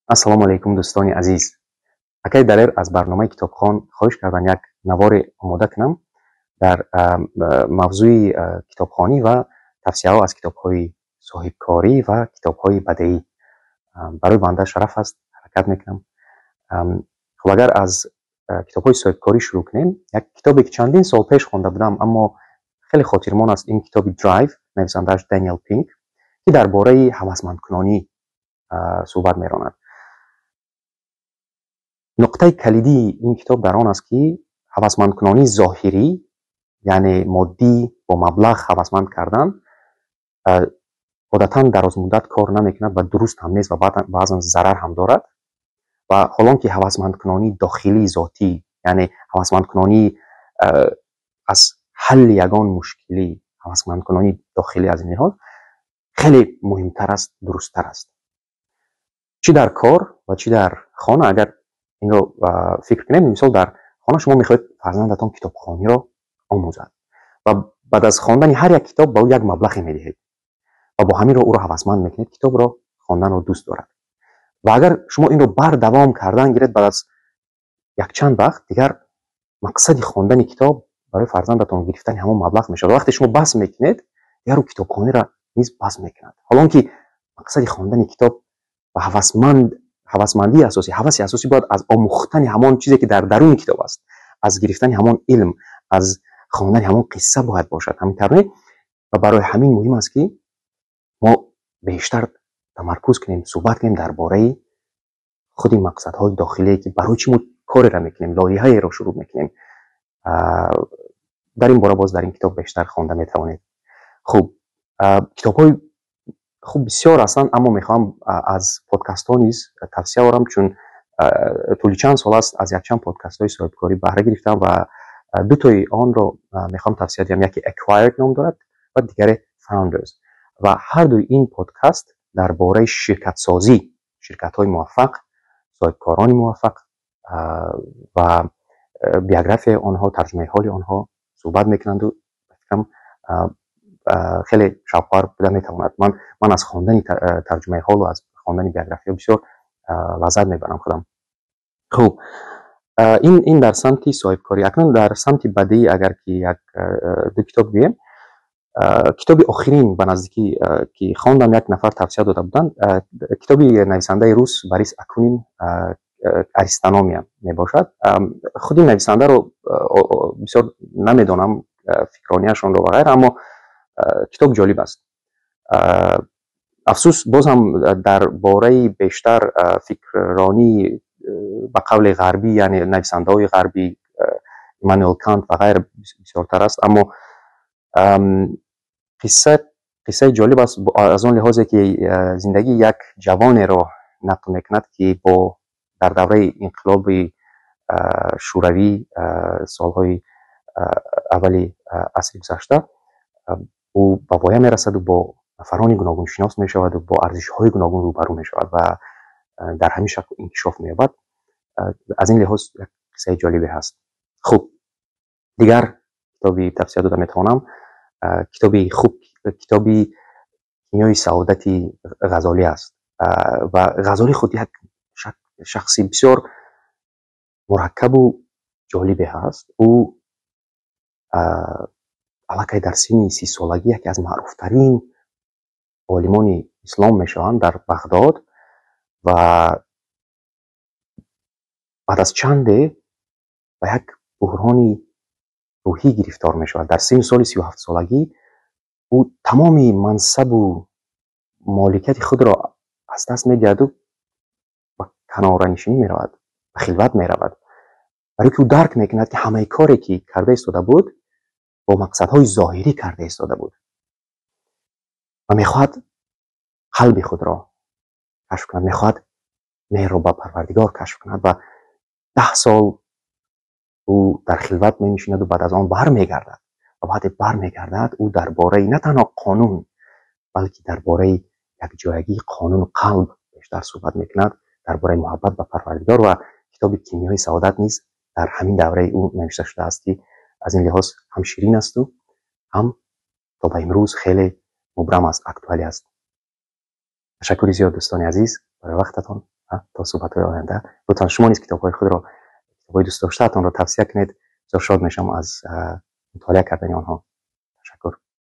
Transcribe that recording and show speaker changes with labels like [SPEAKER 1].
[SPEAKER 1] Ассалому алайкум, дӯстони азиз. Акаи Далер аз барномаи «Китобхон» хоҳиш кардан, як наворе омода кунам дар мавзӯи китобхонӣ ва тавсияҳо аз китобҳои соҳибкорӣ ва китобҳои бадеӣ. Барои банда шараф аст, ҳаракат мекунам. Хуб, агар аз китобҳои соҳибкорӣ шурӯъ кунем, як китобе, ки чандин сол пеш хонда будам, аммо хеле хотирмон аст, ин китоби «Drive», нависандааш Дэниел Пинк, ки дар бораи ҳавасмандкунонӣ суҳбат меронад. Нуқтаи калидии ин китоб дар он аст, ки ҳавасмандкунонии зоҳирӣ, яъне моддӣ, бо маблағ ҳавасманд кардан, одатан дарозмуддат кор намекунад ва дуруст ҳам нест ва баъзан зарар ҳам дорад. Ва ҳолон ки ҳавасмандкунонии дохилии зотӣ, яъне ҳавасмандкунонии аз ҳалли ягон мушкилӣ, ҳавасмандкунонии дохилӣ аз ин лиҳоз хеле муҳимтар аст, дурусттар аст, чӣ дар кор ва чӣ дар хона. Агар инро фикр кунем, мисол, дар хона шумо мехоҳед фарзандатон китобхониро омӯзад ва баъд аз хондани ҳар як китоб ба ӯ як маблағе медиҳед ва бо ҳамин ро ӯро ҳавасманд мекунед, китобро хонданро дӯст дорад. Ва агар шумо инро бардавом кардан гиред, баъд аз якчанд вақт дигар мақсади хондани китоб барои фарзандатон гирифтани ҳамон маблағ мешавад. Вақте шумо бас мекунед, дигар ӯ китобхониро низ бас мекунад. Ҳолон ки мақсади хондани китоб ва ҳавасмандии асосӣ, ҳаваси асосӣ бояд аз омӯхтани ҳамон чизе, ки дар даруни китоб аст, аз гирифтани ҳамон илм, аз хондани ҳамон қисса бояд бошад. Ҳамин тавр не? Ва барои ҳамин муҳим аст, ки мо бештар тамаркуз кунем, суҳбат кунем дар бораи худи мақсадҳои дохилие, ки барои чӣ мо кореро мекунем, лоиҳаеро шурӯъ мекунем. Дар ин бора боз дар ин китоб бештар хонда метавонед. Хуб, китобҳои хуб бисёр ҳастанд, аммо мехоҳам аз подкастҳо низ тавсия орам, чун тӯли чанд сол аст, аз якчанд подкастҳои соҳибкорӣ баҳра гирифтам ва дутои онро мехоҳам тавсия диҳам. Яке «Acquired» ном дорад ва дигаре «Founders». Ва ҳардуи ин подкаст дар бораи ширкатсозӣ, ширкатҳои муваффақ, соҳибкорони муваффақ ва биографияи онҳо, тарҷумаи ҳоли онҳо суҳбат мекунанду фикрам, хеле шавқовар буда метавонад. Ман аз хондани тарҷумаи ҳолу аз хондани биография бисёр лаззат мебарам худам. Хуб, ин дар самти соҳибкорӣ. Акнун дар самти бадеӣ агар ки як ду китоб гӯем, китоби охирин ба наздикӣ, ки хондам, як нафар тавсия дода буданд, китоби нависандаи рус Борис Акунин «Аристономия» мебошад. Худи нависандаро бисёр намедонам, фикронияшонро ва ғайра, аммо китоб ҷолиб аст. Афсӯс, боз ҳам дар бораи бештар фикрронии ба қавли ғарбӣ, яъне нависандаҳои ғарбӣ, Иммануэл Кант ва ғайра бисёртар аст. Аммо қисса қиссаи ҷолиб аст аз он лиҳозе, ки зиндагии як ҷавонеро нақл мекунад, ки бо дар давраи инқилоби Шӯравӣ, солҳои аввали асри гузашта, ӯ ба воя мерасаду бо нафарони гуногун шинос мешаваду бо арзишҳои гуногун рӯбарӯ мешавад ва дар ҳамин шакл инкишоф меёбад. Аз ин лиҳоз як қиссаи ҷолибе ҳаст. Хуб, дигар китоби тавсия дода метавонам, китоби хуб, китоби «Кимиёи саодати» Ғазолӣ аст. Ва Ғазолӣ худ як шахси бисёр мураккабу ҷолибе ҳаст. Ӯ аллакай дар синни 30-солагӣ яке аз маъруфтарин олимони ислом мешаванд дар Бағдод ва баъд аз чанде ба як буҳрони рӯҳӣ гирифтор мешавад. Дар синни соли 37-солагӣ ӯ тамоми мансабу моликияти худро аз даст медиҳаду ба каноранишинӣ меравад, ба хилват меравад, барое ки ӯ дарк мекунад, ки ҳамаи коре, ки карда истода буд, бо мақсадҳои зоҳирӣ карда истода буд ва мехоҳад қалби худро кашф кунад, мехоҳад меҳрро ба Парвардигор кашф кунад. Ва 10 сол ӯ дар хилват менишинаду баъд аз он бармегардад. Ва баъде бармегардад, ӯ дар бораи на танҳо қонун, балки дар бораи якҷоягии қонуну қалб бештар суҳбат мекунад, дар бораи муҳаббат ба Парвардигор. Ва китоби «Кимиёи саодат» низ дар ҳамин давраи ӯ навишта шудааст, ки аз ин лиҳоз ҳам ширин асту ҳам то ба имрӯз хеле мубрам аст, актуалӣ аст. Ташаккури зиёд, дӯстони азиз, барои вақтатон. То суҳбатҳои оянда, лутфан шумо низ китобҳои худро, китобҳои дӯстдоштаатонро тавсия кунед. Бисёр шод мешавам аз мутолиа кардани онҳо.